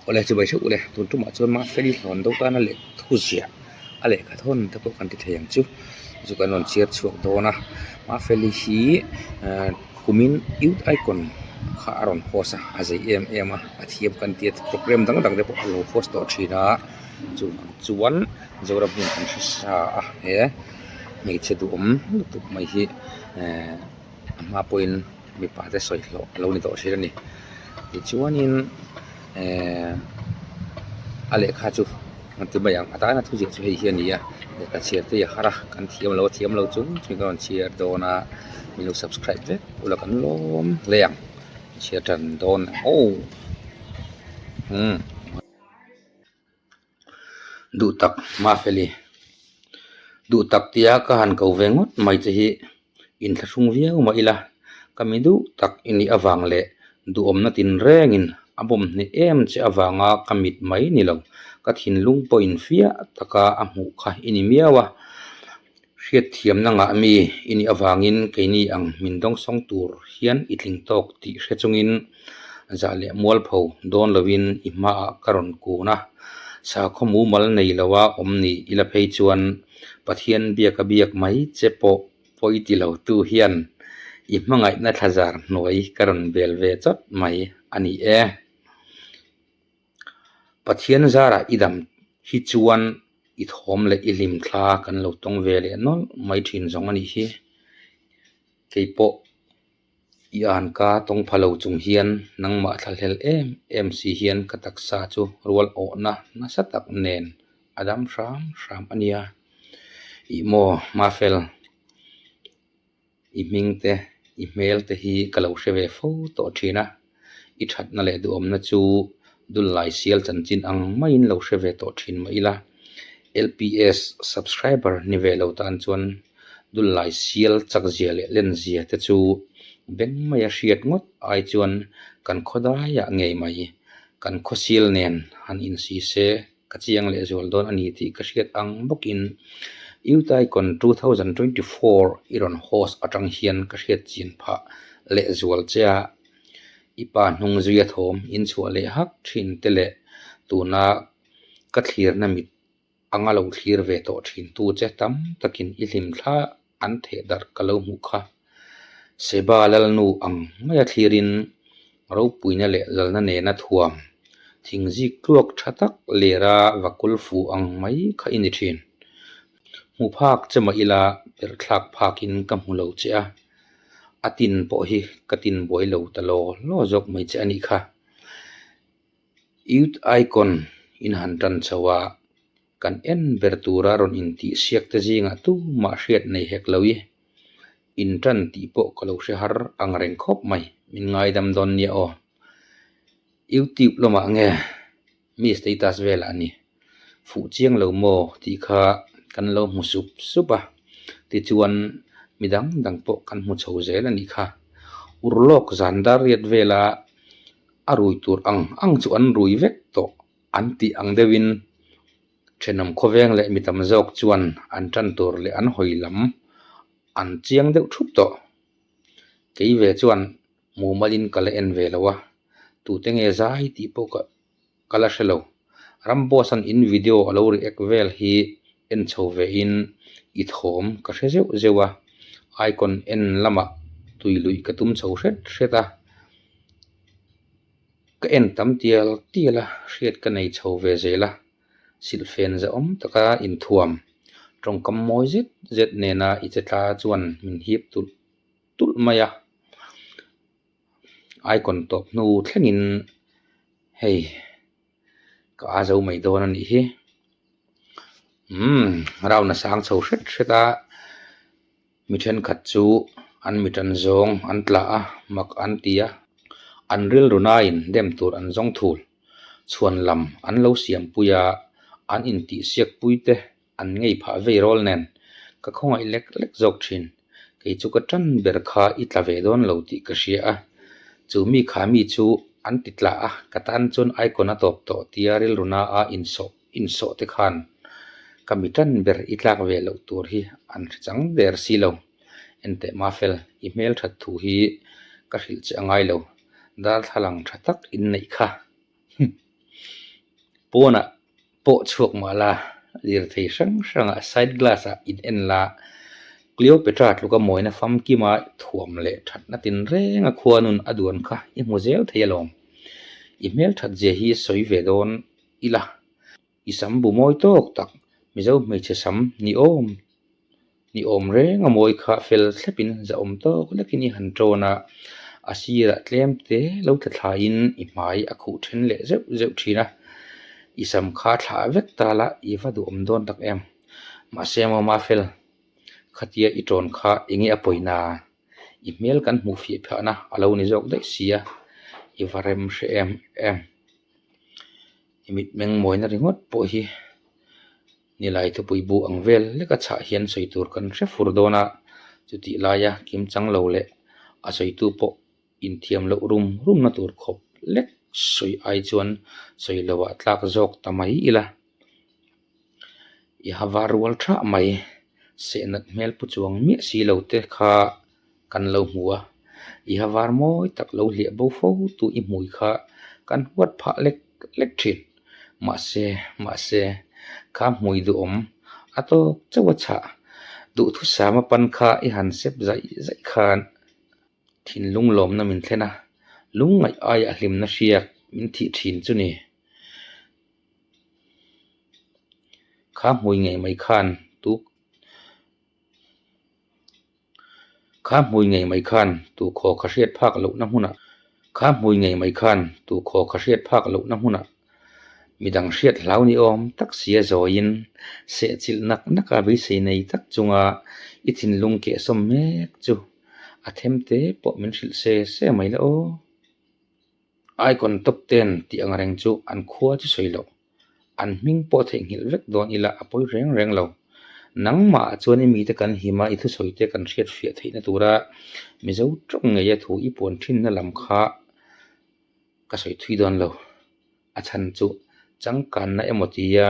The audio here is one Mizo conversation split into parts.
Awle chibai hreuh ule tun tumah chuan Mafeli hlawn do tana leh thu ziah a lehkha thawn te pawh kan ti thei ang chu chu kan rawn chhiar chhuak dawn a Mafeli hi ahh kumin youth icon kha a rawn host a a zei em em a a thiam kan tia programme dang dang te pawh a lo host tawh thin a chuvang chuan Zoram hian kan hre sa a he hmeichhe duhawm lutuk mai hi ehh a hma pawhin mipa te sawi hlawh a lo ni tawh thin a ni tichuanin ehh a lehkha chu an ti mai ang a tana thu ziah chu hei hi a ni a lehkha chhiar te hi a har a kan thiam lo a thiam lo chung chung in ka rawn chhiar dawn a min lo subscribe vek ula kan lawm hle ang chhiar tan dawn aw umm. Duh tak Mafeli, duh tak tia ka han ko ve ngawt mai che hi inthlahrung viau mah ila, ka mi duh tak i nih avang leh duhawmna tinrengin a bawm hneh em che avanga ka mit mai ni lo, ka thinlung pawhin fiah taka a hmuh kha i ni miau a. Hriatthiamna ngah mi i nih avangin keini ang min dawngsawng tur hian i tling tawk tih hre chungin zah leh mualpho dawn loin i hmaah ka rawn kun a. Sakhaw mumal nei loa awm ni ila phei chuan Pathian biaka biak mai che pawh pawi ti lo tu hian i hmangaihna thlazar hnuai ka rawn bel ve chawt mai a ni e. Pathian zarah i dam hi chuan i thawm leh i hlim thla kan lo tawng ve leh nawlh mai thin zawng a nih hi. Kei pawh i an ka tawng pha lo chung hian nangmah thlahlel em em si hian ka taksa chu rual awhna nasa tak nen a dam hram hram a nia. Ih maw Mafel. I hming te, i hmel te hi ka lo hre ve fo tawh thin a, i thatna leh duhawmna chu Dullai sial chanchin ang maiin lo hre ve tawh thin mah ila, LPS subscriber ni ve lo tan chuan Dullai sial chakzia leh lenzia te chu beng maia hriat ngawt ai chuan kan khawdaiah ngei mai, kan khawsial nen han insi se Ka chiang leh zual dawn a ni tih ka hriat ang bawkin Youth Icon 2024 i rawn host atang hian ka hriat chin phah leh zual che a, i pa hnung zuia thawm in chhuah leh hak thin te leh tuna ka thlirna mit anga lo thlir ve tawh thin tu che tam takin i hlim thla an theh darh ka lo hmuh kha. Seba Lalnu ang maia thlirin ropuina leh lalna nena thuam thingzik tluak tha tak lera vakul fu ang mai kha i ni thin. Hmu phak che mah ila perhthlak phakin ka hmu lo che a, a tin pawh hi ka tin buai lo ta law law zawk mai che a nih kha. Youth Icon in han tan chho a, kan en ber tura rawn intihsiak te zingah tumah hriat nei hek lo i, in tan tih pawh ka lo hre har ang reng khawp mai, min ngaidam dawn nia aw. Youtube lamah nge mi status velah a ni, fuh chiang lo maw tih kha kan lo hmu sup sup a, tichuan midang dang pawh kan hmu chho zel a nih kha. Urlawk zan dar riat vela a rui tur ang ang chu an rui vek tawh an tih ang deuhin thenawm khawveng leh mi tam zawk chuan an tan tur leh an hawi lam an chiang deuh thup tawh. Kei ve chuan mumalin ka la en ve lo a, tute nge zai tih pawh ka ka la hre lo. Ramboss an in video a lo react vel hi en chho ve in i thawm ka hre zeuh zeuh a, icon en lamah tui luih ka tum chho hret hret a. Ka en tam tial tial a, hriat ka nei chho ve zel a, silhfen zahawm taka inthuam tawngkam mawi zet zet nena i che tla chuan min hip tulh tulh mai a, icon tawp hnu thlengin hei ka a zo mai dawn a nih hi. Umm round a sang chho hret hret a. Mi thenkhat chu an mi tan zawng an tla a, mak an ti a, an rilru nain dem tur an zawng thul. Chhuan lam an lo siampui a, an intihsiakpui te an ngei phah vei rawl nen ka khawngaih lek lek zawk thin. Kei chu ka tan ber kha i tla ve dawn lo tih ka hria a, chu mi kha mi chu an ti tla a, ka tan chuan icon a tawp tawh tia rilru na a insawh insawh te khan ka mi tan ber i tlak ve loh tur hi an hre chang der si lo. Enteh Mafel, i hmel that thu hi ka hrilh che a ngai lo, darthlalang tha tak in neih kha. Pawnah pawh chhuak mah la, lirthei hrang hrangah side glass ah in en la, Cleopatra tluka mawina famkima thuam leh thatna tinrenga khuanun a duan kha i hmu zel thei alawm. I hmelthat zia hi sawi ve dawn ila. I sam bu mawi tawk tak, Mizo hmeichhe sam ni awm ni awm reng a mawi kha fel thlepin zahawm tawk lekin i han ṭawn a, a sirah tlem te lo tla thlaiin i hmai a khuh ṭhen leh zeuh zeuh ṭhin a, i sam kha thlah vek ta la i va duhawm dawn tak em. Mahse maw Mafel, khatia i ṭawn kha enge a pawina? I hmel kan hmuh fiah phahna a lo ni zawk daih sia, i va rem hre em em. I mitmeng mawina ringawt pawh hi nilai thupui bu ang vel leka chhah hian sawi tur kan hre fur dawn a, chutih laia kim chang lo leh a sawitu pawh inthiam loh rum rumna tur khawp lek sawi ai chuan sawi loah tlak zawk ta mai ila. I ha var rual thah mai, sehnat hmel pu chuang miah si lo te kha kan lo hmu a, i ha var mawi tak lo hliah bo fo tu i hmui kha kan huat phah lek lek thin. Mahse, mahse, kha hmui duhawm a tawk chauh a chhah, duhthusam a pan kha i han sep zaih zaih khan thinlung lawmna min thlen a, lungngaih aiah hlimna hriak min thih thin chu ni. Kha hmui ngei mai khan tu Kha hmui ngei mai khan tu khaw kha hriat phak lohna hmunah Kha hmui ngei mai khan tu khaw kha hriat phak lohna hmunah midang hriat hlau ni awm tak sia zawiin sehchilh nak naka beisei nei tak chunga i thinlung kehsawm mek chu a them te pawh min hrilh se se mai la aw. Icon top ten tih ang reng chu an khua chu sawi loh. An hming pawh theihnghilh vek dawn ila a pawi reng reng lo. Nangmah chuan i mite kan him a, i thusawi te kan hriat fiah theihna tura Mizo tawng ngeia thu i puan thinna lam kha ka sawi thui dawn lo. A chhan chu changkanna emaw tia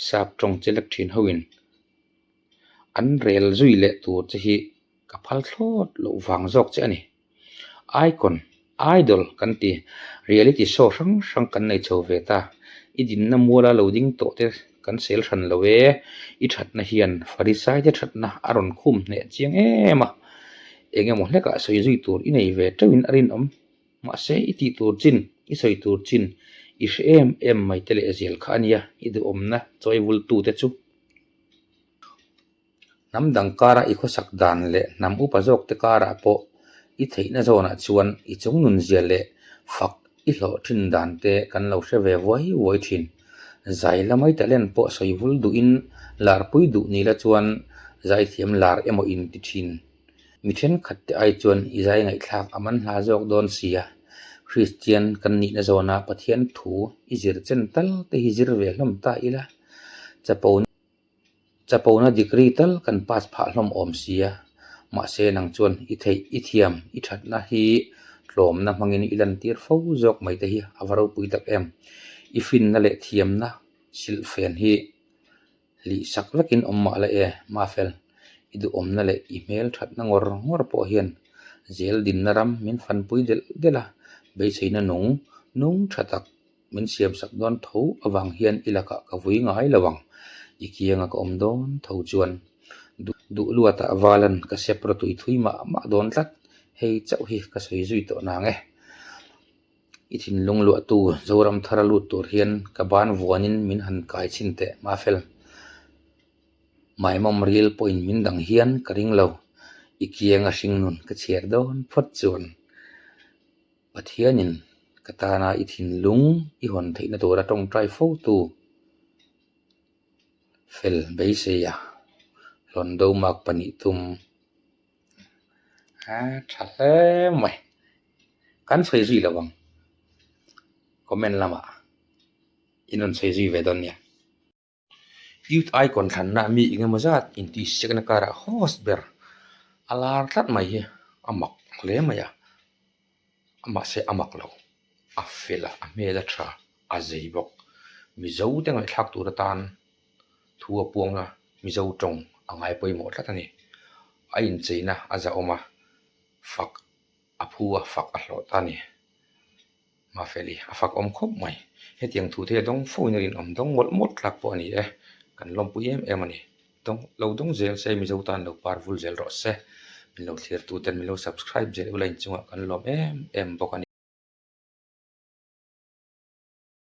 sap tawng che lek thin hoin an rel zui leh tur che hi ka phal thlawt loh vang zawk che a ni. Icon, Idol kan ti, reality show hrang hrang kan nei chho ve ta. I dinna muala lo ding tawh te kan sel hran lo e, i thatna hian Farisai te thatna a rawn khum hneh chiang em a, eng emaw hlekah sawi zui tur i nei ve teuhin a rinawm. Mahse i tih tur chin, i sawi tur chin i hre em em mai te leh zel kha a nia, i duhawmna chawi vultu te chu. Hnam dang kara i khawsak dan leh hnam upa zawkte karah pawh i theihna zawnah chuan i chungnunzia leh fak i hlawh thin dan te kan lo hre ve vuai vuai thin. Zai lamai talent pawh sawi vul duhin larpui duh ni la chuan zaithiam lar emaw in ti thin. Mi thenkhat te ai chuan i zai ngaihthlak a man hla zawk dawn sia. Kristian kan nihna zawna Pathian thu i zir chen tal te hi zir ve hlawm ta ila. Chapo. Chapona degree tal kan pass phah hlawm awm sia, mahse nang chuan i theih, i thiam, i thatna hi tlawmna hmangin i lantir fo zawk mai te hi a va ropui tak em. I finna leh thiamna silhfen hi hlih sak vekin awm mah la e, Mafel, i duhawmna leh i hmel thatna ngawr ngawr pawh hian zel dinna ram min fanpui delh delh a, beiseina nung nung tha tak Min siamsak dawn tho avang hian i lakah ka vui ngai lo ang, i kianga ka awm dawn tho chuan duh luatah valan ka sep rawtui thui mah mah dawn tlat, hei chauh hi ka sawi zui tawh nang e. I thinlung luahtu Zoram thara lut tur hian ka ban vuanin min han kai chhin teh Mafel. Maimawm ril pawhin min dang hian ka ring lo, i kianga hringnun ka chhiar dawn phawt chuan. Pathianin ka tana i thinlung i hawn theihna tura tawngtai fotu fel beiseia hlawn do mak pahnih tum a tha hle mai. Kan sawi zui lo ang comment lamah in rawn sawi zui ve dawn nia. Youth Icon thlanna mi engemaw zat intihsiakna karah host ber a lar tlat mai hi a mak hle mai a, mahse a mak lo, a fel a, a hmel a tha, a zei bawk. Mizo te ngaihthlak tur atan thu a puang a, Mizo tawng a ngai pawimawh tlat a ni. A incheina a zahawm a, fak a phu a, fak a hlawh ta a ni. Mafeli a fak awm khawp mai. Hetiang thu te hi a dawng fo in a rinawm dawng mawlh mawlh tlak pawh a ni e. Kan lawmpui em em a ni. Dawng lo dawng zel se Mizo tan lo par vul zel rawh se. Min lo thlir tu ten min lo subscribe zel ula inchungah kan lawm em em bawk a ni.